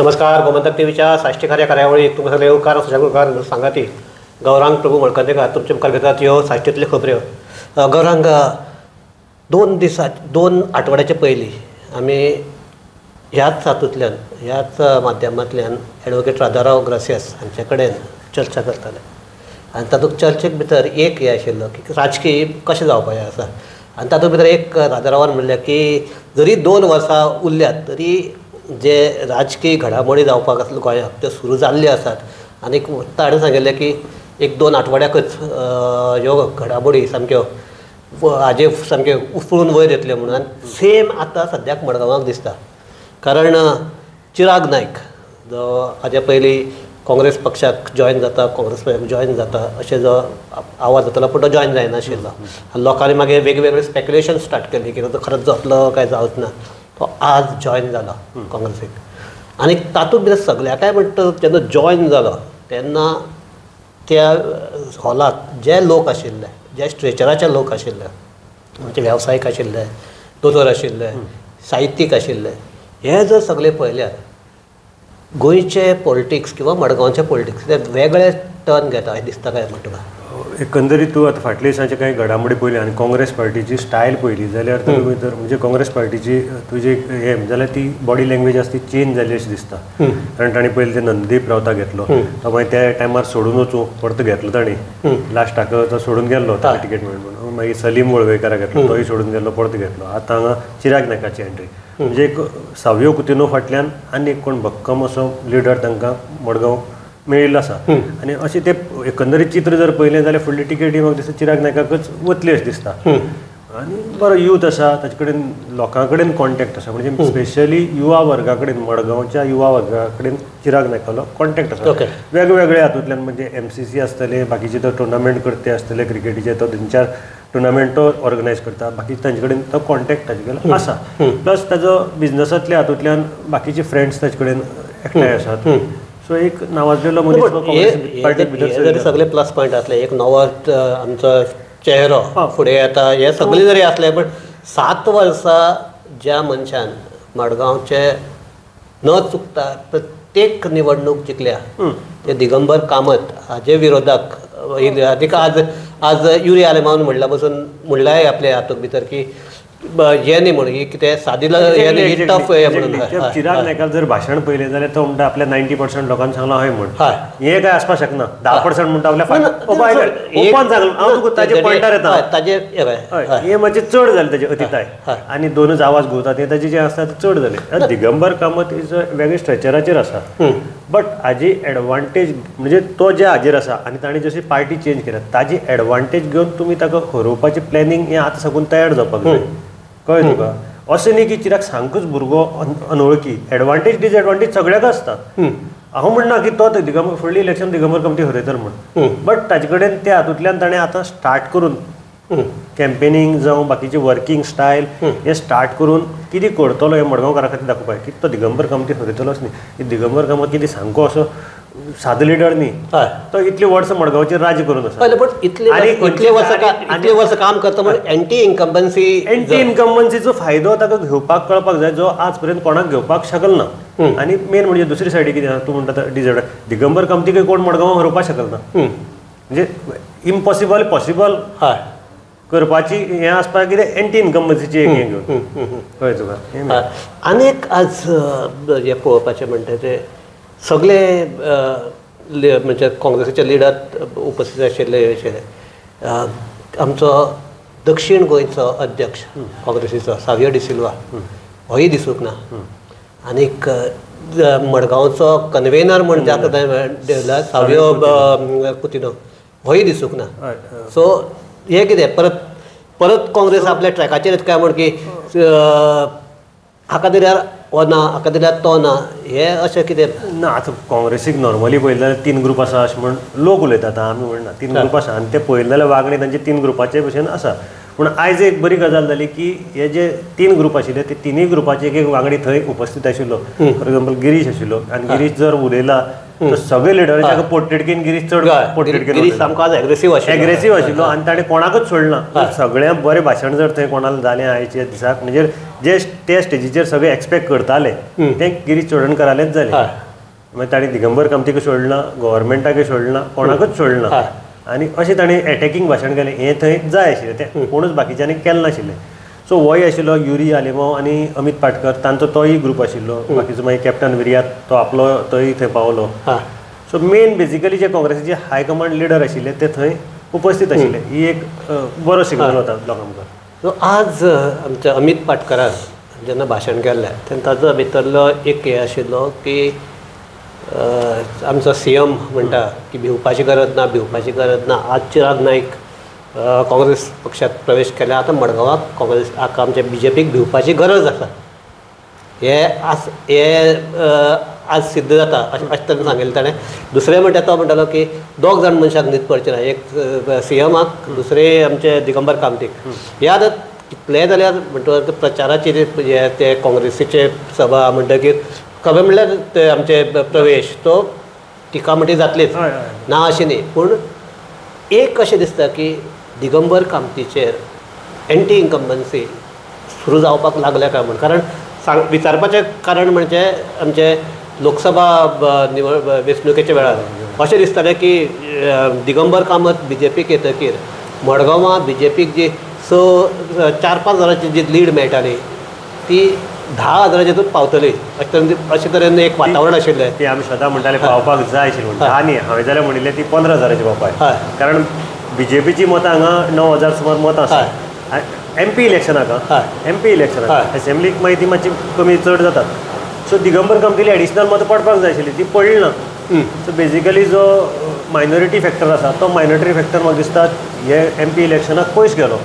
नमस्कार, गोमंतक टीव्हीच्या साश्टीकार ह्या कार्यावळीक तुमकां सगळे येवकार सुशांकार सांगाती गौरांग प्रभू मळकंदेकार तुमचे मुखार घेतात ह्यो साश्टींतल्यो खबऱ्यो. गौरांग, 2 आठवड्याचे पयलीं आमी ह्याच हातूंतल्यान ह्याच माध्यमांतल्यान एडवोकेट राजाराव ग्रासियस हांचे कडेन चर्चा करताले आनी तातूंत चर्चेक भितर एक हें आशिल्लो की राजकीय कशें जावपाचें आसा आनी तातूंत भितर एक राजारावान म्हणलें की जरी 2 वर्सां उरल्यात तरी जे राजकीय घडामोडी जावपाक आसल्यो गोंयांत त्यो सुरू जाल्ल्यो आसात आनी ताणें सांगिल्लें की 1-2 आठवड्याकच ह्यो घडामोडी सामक्यो हाजे सामक्यो उफळून वयर येतल्यो म्हणून. आनी सेम आतां सद्याक मडगांवाक दिसता, कारण चिराग नायक जो हाजे पयलीं काँग्रेस पक्षाक जॉयन जाता, काँग्रेस पक्षाक जॉयन जाता अशें जो आवाज जातालो, पूण तो जॉयन जायनाशिल्लो. लोकांनी मागीर वेगवेगळे स्पेक्युलेशन स्टार्ट केली की तो खरेंच जातलो काय जावच ना. तो आज जॉयन जाला काँग्रेसीक आनी तातूंत भितर सगळ्या काय म्हणटा जेन्ना जॉयन जालो तेन्ना त्या हॉलाक जे लोक आशिल्ले, जे स्ट्रेचराचे लोक आशिल्ले, म्हणजे वेवसायीक आशिल्ले, दोतोर आशिल्ले, साहित्यीक आशिल्ले, हे जर सगळे पळयल्यार गोंयचे पॉलिटिक्स किंवा मडगांवचे पॉलिटिक्स ते वेगळे टर्न घेता अशें दिसता काय म्हणटा तुका? एकंदरीत तूं आतां फाटल्या दिसांचे कांय घडामोडी पळयली आनी काँग्रेस पार्टीची स्टायल पळयली जाल्यार तुमी भितर म्हणजे काँग्रेस पार्टीची तुजी हें जाल्यार ती बॉडी लँग्वेज आसा ती चेंज जाली अशी दिसता. कारण तांणी पयलीं ते नंददीप रावता घेतलो, तो मागीर त्या टायमार सोडून वचूं परतो घेतलो तांणी, लास्टाक तो सोडून गेल्लो ताका टिकेट मेळ्ळी म्हणून. मागीर सलीम वळवयकाराक घेतलो, तोय सोडून गेल्लो, परतो घेतलो. आतां हांगा चिराग नायकाची एंट्री, म्हणजे एक सावियो कुतिन्हो फाटल्यान आनी एक कोण भक्कम असो लिडर तांकां मडगांव मेळिल्लो आसा. आनी अशें तें एकंदरीत चित्र जर पळयलें जाल्यार फुडली टिकेट ही म्हाका दिसता चिराग नायकाकच वतली अशें दिसता. आनी बरो यूथ आसा, ताचे कडेन लोकां कडेन कॉन्टेक्ट आसा, म्हणजे स्पेशली युवा वर्गा कडेन, मडगांवच्या युवा वर्गा कडेन चिराग नायकालो कॉन्टेक्ट आसा. वेगवेगळे हातूंतल्यान म्हणजे MCC आसतले, बाकीचे तो टुर्नामेंट करते आसतले क्रिकेटीचे, तो 3-4 टुर्नामेंट तो ऑर्गनायज करता, बाकी तांचे कडेन तो कॉन्टेक्ट ताजे कडेन आसा. प्लस ताजो बिजनसांतल्या हातूंतल्यान बाकीचे फ्रेंड्स ताजे कडेन एकठांय आसात. सो एक नावाजलेलो मनीस पार्टी भितर सगळे प्लस पॉयंट आसले, एक नवो आमचो चेहरो फुडें येता, हे सगळे जरी आसले पण 7 वर्सां ज्या मनशान मडगांवचे न चुकता प्रत्येक निवडणूक जिखल्या ते दिगंबर कामत हाजे विरोधाक येयले. आज आज युरी आलेमावन म्हणला बसून म्हणलाय आपल्या हातूंत भितर की हे न्ही म्हणून ही कितें सादी टफ हें म्हणून. चिराग नायकाक जर भाशण पळयलें जाल्यार तो म्हणटा आपल्या 90% लोकांनी सांगलां हय म्हण, हें काय आसपाक शकना. 10% म्हणटा आपल्या ओपन सांगलां, हांव तुका ताजे पॉयंटार येता, ताजे हें मातशें चड जालें ताजे अतिताय आनी दोनूच आवाज घुंवता ते ताजे जे आसता ते चड जाले. दिगंबर कामत is वेगळे स्ट्रेचराचेर आसा, बट हाजी एडवांटेज म्हणजे तो जे हाजेर आसा आनी ताणें जशी पार्टी चेंज केल्या ताजी एडवांटेज घेवन तुमी ताका हरोवपाचें प्लॅनिंग हें आतां साकून तयार जावपाक जाय. कळ्ळें तुका? अशें न्ही की चिराग सामकोच भुरगो अनवळखी, एडवांटेज डिसएडवांटेज सगळ्याक आसता. हांव म्हणना की तो दिगंबर फुडलें इलेक्शन दिगंबर कामती हरयतलो म्हण, बट ताजे कडेन त्या हातूंतल्यान ताणें आतां स्टार्ट करून कॅम्पेनिंग जावं बाकीचे वर्किंग स्टायल हे स्टार्ट करून कितें करतलो हें मडगांवकारां खातीर दाखोवपाक की तो दिगंबर कामती हरयतलोच न्ही. दिगंबर कामत कितें सामको असो सादो लिडर न्ही, तो इतली वर्सां मडगांवचेर राज्य करून आसा. पण इतले वर्सां काम करता म्हणून एंटी इन्कम्बन्सी, एंटी इन्कम्बन्सीचो फायदो ताका घेवपाक कळपाक जाय, जो आज पर्यंत कोणाक घेवपाक शकल ना. आनी मेन म्हणजे दुसरी सायडी कितें आसा, तूं म्हणटा डिजर्ट दिगंबर कामतीकय कोण मडगांव हरोवपाक शकल ना, म्हणजे इम्पॉसिबल पॉसिबल करपाची हें आसपाक कितें एंटी इन्कम्बन्सीची एक हें घेवन. कळ्ळें तुका? आनी एक आज हें पळोवपाचें म्हणटा तें सगळे म्हणजे काँग्रेसीचे लिडर उपस्थित आशिल्ले, आमचो दक्षिण गोंयचो अध्यक्ष काँग्रेसीचो सावियो डिसिल्वा होय दिसूंक ना, आनीक मडगांवचो कन्वेनर म्हण जाका सावियो कुतिन्हो होय दिसूंक ना. सो हें कितें परत परत काँग्रेस आपल्या ट्रॅकाचेर येता काय म्हण की हाका दिल्यार हो ना, हाका दिल्यार तो ना, हें अशें कितें ना. आतां काँग्रेसीक नॉर्मली पळयलें जाल्यार 3 ग्रूप आसा अशें म्हण लोक उलयतात, आमी म्हणना 3 ग्रूप आसा आनी ते पळयलें जाल्यार वागणें तांचे 3 ग्रुपाचे भशेन आसा. पूण आयज एक बरी गजाल जाली की हे जे 3 ग्रुप आशिल्ले ते तिनूय ग्रुपाचे एक एक वांगडी थंय उपस्थित आशिल्लो. फॉर एक्झाम्पल गिरीश आशिल्लो आनी गिरीश जर उलयला तर सगळे लिडरांच्या पोटतिडकीन गिरीश चड पोटतिडकीन सामको आज एग्रेसीव आशिल्लो आनी ताणें कोणाकूच सोडना. सगळ्यांत बरें भाशण जर थंय कोणाक जालें आयच्या दिसाक म्हणजे जे ते स्टेजीचेर सगळे एक्सपेक्ट करताले तें गिरीश चोडणकरालेंच जालें. मागीर ताणें दिगंबर कामतीक सोडना, गव्हर्मेंटाकय सोडना, कोणाकूच सोडना आनी अशें ताणें एटॅकींग भाशण केलें. हें थंय जाय आशिल्लें, तें कोणूच बाकीच्यांनी केलें नाशिल्लें. सो होय आशिल्लो युरी आलेमांव आनी अमीत पाटकर तांचो तोय ग्रूप आशिल्लो. बाकीचो मागीर कॅप्टन विरियात तो आपलो तोय थंय पावलो. सो मेन बेजिकली जे काँग्रेसीचे हायकमांड लिडर आशिल्ले ते थंय उपस्थित आशिल्ले. ही एक बरो सिग्नल वता लोकां मुखार. सो आज आमच्या अमीत पाटकरान जेन्ना भाशण केल्लें तेन्ना ताजो भितरलो एक हें आशिल्लो की आमचो सी एम म्हणटा की भिवपाची गरज ना, भिवपाची गरज ना. आज चिराग नायक काँग्रेस पक्षात प्रवेश केला, आतां मडगांवाक काँग्रेस आमच्या बी जे पीक भिवपाची गरज आसा हे आज हे आज सिद्ध जाता अशें तरेन सांगिल्लें ताणें. दुसरें म्हणटा तो म्हणटालो की दोग जाण मनशाक न्हीद पडचें ना, एक सी एमाक, दुसरें आमचे दिगंबर कामतीक. हे आतां कितलें जाल्यार म्हणटा प्रचाराचे हे ते काँग्रेसीचे सभा म्हणटकीर खबर म्हणल्यार ते आमचे प्रवेश तो टिका म्हणटी जातलीच ना अशें न्ही. पूण एक अशें दिसता की दिगंबर कामतीचेर एंटी इन्कम्बन्सी सुरू जावपाक लागल्या काय म्हूण. कारण सांग विचारपाचें कारण म्हणजे आमचे लोकसभा निवड वेंचणुकेच्या वेळार अशें दिसतालें की दिगंबर कामत बी जे पीक येतकीर मडगांवां बी जे पीक जी 4-5 हजाराची जी लीड मेळटाली ती 10 हजाराचेर पावतली अशें तरेन एक वातावरण आशिल्लें. ती आमी सदां म्हणटाले पावपाक जाय आशिल्ली म्हणून. 10 न्ही, हांवें जाल्यार म्हणिल्लें ती 15 हजाराची पावपाक. कारण बी जे पीची मतां हांगा 9 हजार सुमार मतां आसा एम पी इलेक्शनाक, एम पी इलेक्शनाक. एसेंब्लीक मागीर ती मातशी कमी चड जातात. सो दिगंबर कामतीली एडिशनल मतां पडपाक जाय आशिल्ली, ती पडली ना. सो बेजिकली जो मायनॉरिटी फॅक्टर आसा तो मायनॉरिटी फॅक्टर म्हाका दिसता हे एम पी इलेक्शनाक पयस गेलो.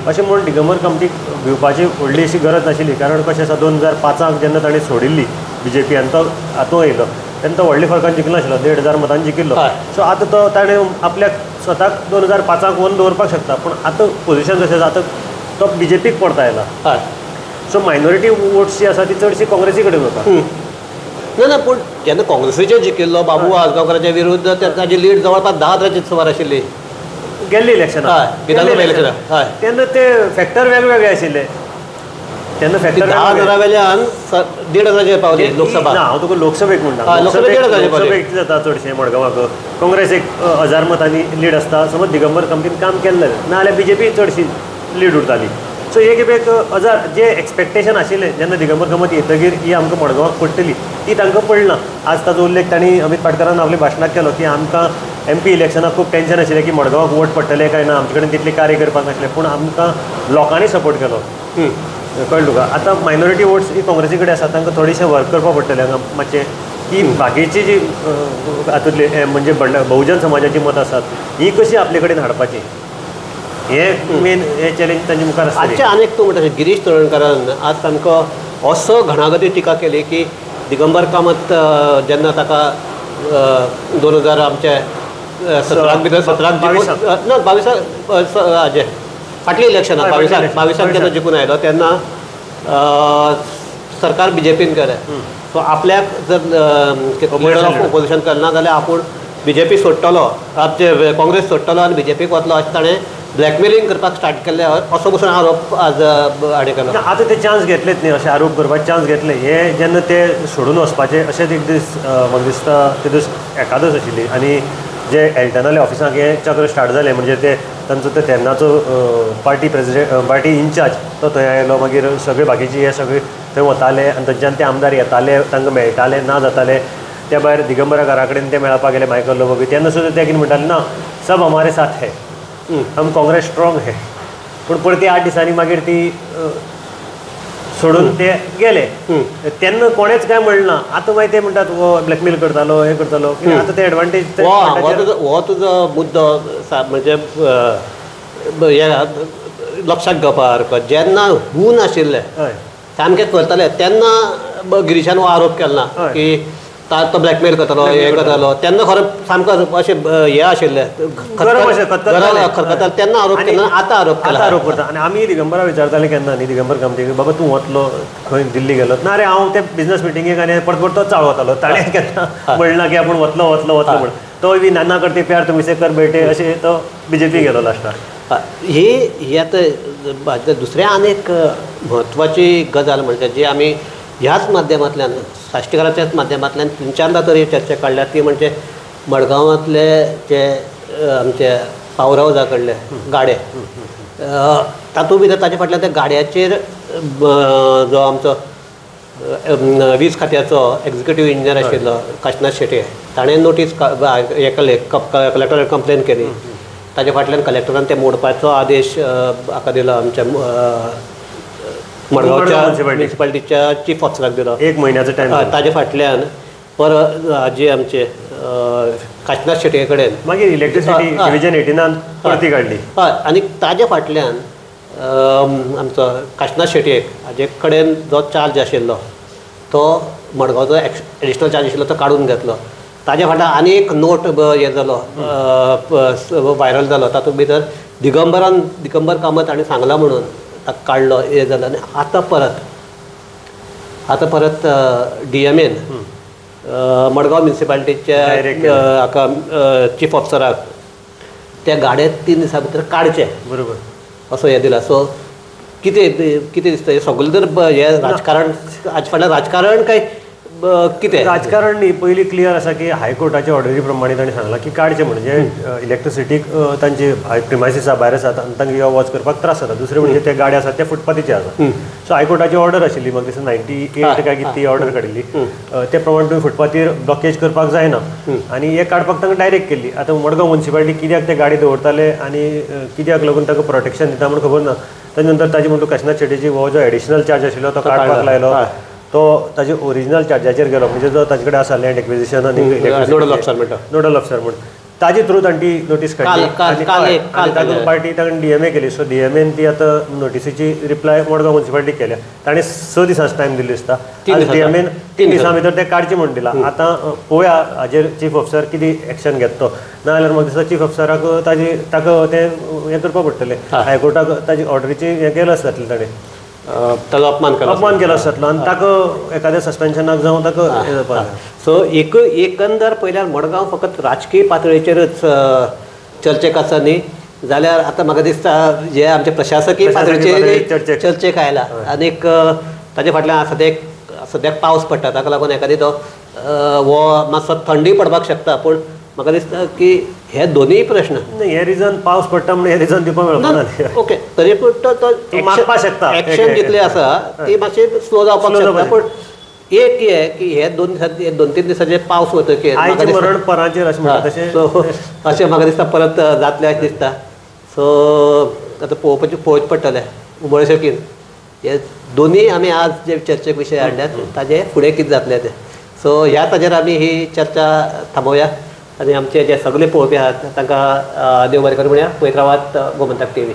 अशें म्हूण दिगंबर कामतीक भिवपाची व्हडली अशी गरज नाशिल्ली. कारण कशें आसा 2005 जेन्ना ताणें सोडिल्ली बी जे पी आनी तो हातूंत येयलो तेन्ना तो व्हडल्या फरकान जिखलो नाशिल्लो, 1.5 हजार मतांनी जिखिल्लो. सो आतां तो ताणें आपल्याक स्वताक 2005 वोन दवरपाक शकता, पूण आतां पोजिशन जशें आसा आतां तो बी जे पीक पडता आयला. सो मायनॉरिटी वोट्स जी आसा ती चडशी काँग्रेसी कडेन वता. ना ना, पूण जेन्ना काँग्रेसीचेर जिखिल्लो बाबू आजगांवकराच्या विरुद्ध ताजी लीड जवळपास 10 हजाराची सुमार आशिल्ली गेल्ली इलेक्शनाक, विधानसभा. तेन्ना ते फॅक्टर वेगवेगळे आशिल्ले. तेन्ना फॅक्टर 10 हजारा वेल्यान 1.5 हजाराचेर पावली लोकसभा. ना, हांव तुका लोकसभेक म्हणटा. लोकसभेक कितें जाता चडशें मडगांवाक काँग्रेस 1,000 मतांनी लीड आसता. समज दिगंबर कामतीन काम केल्लें ना जाल्यार बी जे पी चडशी लीड उरताली. सो एक एक हजार जे एक्सपेक्टेशन आशिल्लें जेन्ना दिगंबर कामत येतकीर ही आमकां मडगांवाक पडटली ती तांकां पडना. आज ताजो उल्लेख तांणी अमीत पाटकरान आपल्या भाशणांत केलो की आमकां एम पी इलेक्शनाक खूब टेंशन आशिल्लें की मडगांवाक वोट पडटले काय ना, आमचे कडेन तितलें कार्य करपाक नासलें, पूण आमकां लोकांनी सपोर्ट केलो. कळ्ळें तुका? आतां मायनॉरिटी वोट्स ही काँग्रेसी कडेन आसा, तांकां थोडेशें वर्क करपाक पडटलें हांगा मातशें की बाकीची जी हातूंतली म्हणजे बहुजन समाजाची मतां आसात ही कशी आपले कडेन हाडपाची, हे मेन हे चॅलेंज तांचे मुखार आसतलें. आजचे आनी एक तूं म्हणटा गिरीश चोडणकारान आज सामको असो घणागती टिका केली की दिगंबर कामत जेन्ना ताका 2000 आमचे 17 भितर 17 ना 22 हाजे फाटली इलेक्शनाक 22 जेन्ना जिखून आयलो तेन्ना सरकार बी जे पीन केलें. सो आपल्याक जर लिडर ऑफ ओपोजिशन करना जाल्यार आपूण बी जे पी सोडटलो, आमचे काँग्रेस सोडटलो आनी बी जे पीक वतलो अशें ताणें ब्लॅकमेलिंग करपाक स्टार्ट केल्लें असो पसून आरोप आज हाणें केलो. आतां ते चान्स घेतलेच न्ही, अशे आरोप करपाक चान्स घेतले. हे जेन्ना ते सोडून वचपाचे अशेंच एक दीस म्हाका दिसता ते दीस एकादस आशिल्ली आनी जे एल्टनाले ऑफिसाक हे चक्र स्टार्ट जालें म्हणजे ते तांचो ते तेन्नाचो पार्टी प्रेसिडेंट पार्टी इन्चार्ज तो थंय आयलो, मागीर सगळे बाकीचे हे सगळे थंय वताले आनी थंयच्यान ते आमदार येताले, तांकां मेळटाले ना जाताले. त्या भायर दिगंबरा घरा कडेन ते मेळपाक गेले मायकल लोबो बी, तेन्ना सुद्दां ते कितें म्हणटाले ना सब हमारे साथ है, हम काँग्रेस स्ट्रॉंग है. पूण परती 8 दिसांनी मागीर ती सोडून ते गेले. तेन्ना कोणेच काय म्हणलें ना. आतां मागीर ते म्हणटात हो ब्लॅकमेल करतालो, हें करतालो. आतां ते एडवांटेज हो तुजो मुद्दो म्हणजे हे लक्षात घेवपा सारको. जेन्ना हून आशिल्ले सामकें करताले तेन्ना गिरीशान हो आरोप केलो ना की तो ब्लॅकमेल करतालो, हें करतालो तेन्ना खरें सामको अशें हें आशिल्लें, खरखताले तेन्ना आरोप केला, आतां आरोप केला, आरोप करता. आनी आमी दिगंबरा विचारताले केन्ना न्ही, दिगंबर कामती, बाबा तूं वतलो खंय दिल्ली गेलो ना रे, हांव ते बिजनस मिटिंगेक आनी परत परत तोच चाळ वतालो, ताणें केन्ना म्हणना की आपूण वतलो वतलो वतलो म्हण, तो बी नाना करते प्यार तुमसे कर बेटे अशें तो बीजेपी गेलो लास्टाक. ही आतां दुसरें आनी एक म्हत्वाची गजाल म्हणजे जी आमी ह्याच माध्यमांतल्यान साश्टीकाराच्याच माध्यमांतल्यान 3-4दा तरी चर्चा काडल्या ती म्हणजे मडगांवांतले जे आमचे पावर हावजा कडले गाडे, तातूंत भितर ताचे फाटल्यान त्या गाड्याचेर जो आमचो वीज खात्याचो एग्जिक्युटीव इंजिनियर आशिल्लो काशनाथ शेट्ये ताणें नोटीस हें केले, कलेक्टराक कंप्लेन केली. ताजे फाटल्यान कलेक्टरान ते मोडपाचो आदेश हाका दिलो, आमच्या मडगांवच्या म्युनिसिपालिटीच्या चीफ ऑफिसराक दिलो, 1 म्हयन्याचो टायम. ताजे फाटल्यान परत जे आमचे काशनाथ शेट्ये कडेन मागीर इलेक्ट्रिसिटी डिविजन 18 परती काडली. हय, आनी ताजे फाटल्यान आमचो काशनाथ शेट्येक हाजे कडेन जो चार्ज आशिल्लो तो मडगांवचो एडिशनल चार्ज आशिल्लो तो काडून घेतलो. ताजे फाटल्यान आनी एक नोट हें जालो, व्हायरल जालो, तातूंत भितर दिगंबर कामत हाणें सांगलां म्हणून ताका काडलो, हें जालें. आनी आतां परत डीएमएन मडगांव म्युनिसिपालिटीच्या हाका चीफ ऑफिसराक त्या गाडयेत 3 दिसां भितर काडचे बरोबर असो हें दिला. सो कितें कितें दिसता हें सगळें जर हें राजकारण हाजे फाटल्यान राजकारण काय कितें राजकारण न्ही, पयलीं क्लियर आसा की हायकोर्टाच्या ऑर्डरी प्रमाणे ताणें सांगलां की काडचें, म्हणजे इलेक्ट्रिसिटीक तांची प्रिमायसीस भायर आसात आनी तांकां यो वच करपाक त्रास जाता. दुसरें म्हणजे ते गाडी आसात ते फुटपाथीचे आसा. सो हायकोर्टाची ऑर्डर आशिल्ली म्हाका दिसता 98 काय कितें ती ऑर्डर काडिल्ली, ते प्रमाणे तुमी फुटपाथीर ब्लॉकेज करपाक जायना आनी हे काडपाक तांकां डायरेक्ट केल्ली. आतां मडगांव म्युनिसिपालिटी कित्याक ते गाडी दवरताले आनी कित्याक लागून तांकां प्रोटेक्शन दिता म्हूण खबर ना. ताजे नंतर ताजे म्हणटा काशनाथ शेट्येची हो जो एडिशनल चार्ज आशिल्लो तो काडपाक लायलो, तो ताजे ओरिजिनल चार्जाचेर गेलो, म्हणजे जो ताजे कडेन आसा लँड एक्विजिशन आनी नोडल ऑफिसर म्हणटा, नोडल ऑफिसर म्हूण ताजे थ्रू तांणी ती नोटीस काडली आनी तातूंत पार्टी ताणें डीएमए केली. सो डीएमएन ती आतां नोटिसीची रिप्लाय मडगांव म्युनिसिपालिटीक केल्या, ताणें 6 दिसांचो टायम दिल्लो दिसता, डीएमएन 3 दिसां भितर ते काडचे म्हूण दिला. आतां पळोवया हाजेर चीफ ऑफिसर कितें एक्शन घेता तो, ना जाल्यार म्हाका दिसता चीफ ऑफिसराक ताजे ताका तें हें करपाक पडटलें, हायकोर्टाक ताजी ऑर्डरीची हें केलें आसतलें, ताणें ताजो अपमान केलो, अपमान केलो आसतलो आनी ताका एखाद्या सस्पेन्शनाक जावं ताका हें जावपाक. सो एकंदर पयल्यार मडगांव फकत राजकीय पातळेचेरच चर्चेक आसा न्ही, जाल्यार आतां म्हाका दिसता जे आमचे प्रशासकीय पातळेचेर चर्चेक आयला. आनीक ताजे फाटल्यान सद्याक पावस पडटा ताका लागून एखादी तो हो मातसो थंडी पडपाक शकता, पूण म्हाका दिसता की हे दोनूय प्रश्न हे रिजन पावस पडटा म्हणून हे रिजन दिवपाक मेळना. ओके, तरी पूण तो मागपाक शकता, एक्शन जितले आसा ती मातशी स्लो जावपाक शकता, पूण एक हें की हे 2-3 दिसांचे पावस वतकीर मरण पराचेर अशें म्हणटा तशें अशें म्हाका दिसता परत जातलें अशें दिसता. सो आतां पळोवचें पडटलें उमळशीकीन हे दोनूय आमी आज जे चर्चेक विशय हाडल्यात ताजे फुडें कितें जातलें तें. सो ह्या ताजेर आमी ही चर्चा थांबोवया आनी आमचे जे सगळे पळोवपी आहात तांकां देव बरें करूं म्हणया. पळयत रावात गोमंतक टीव्ही.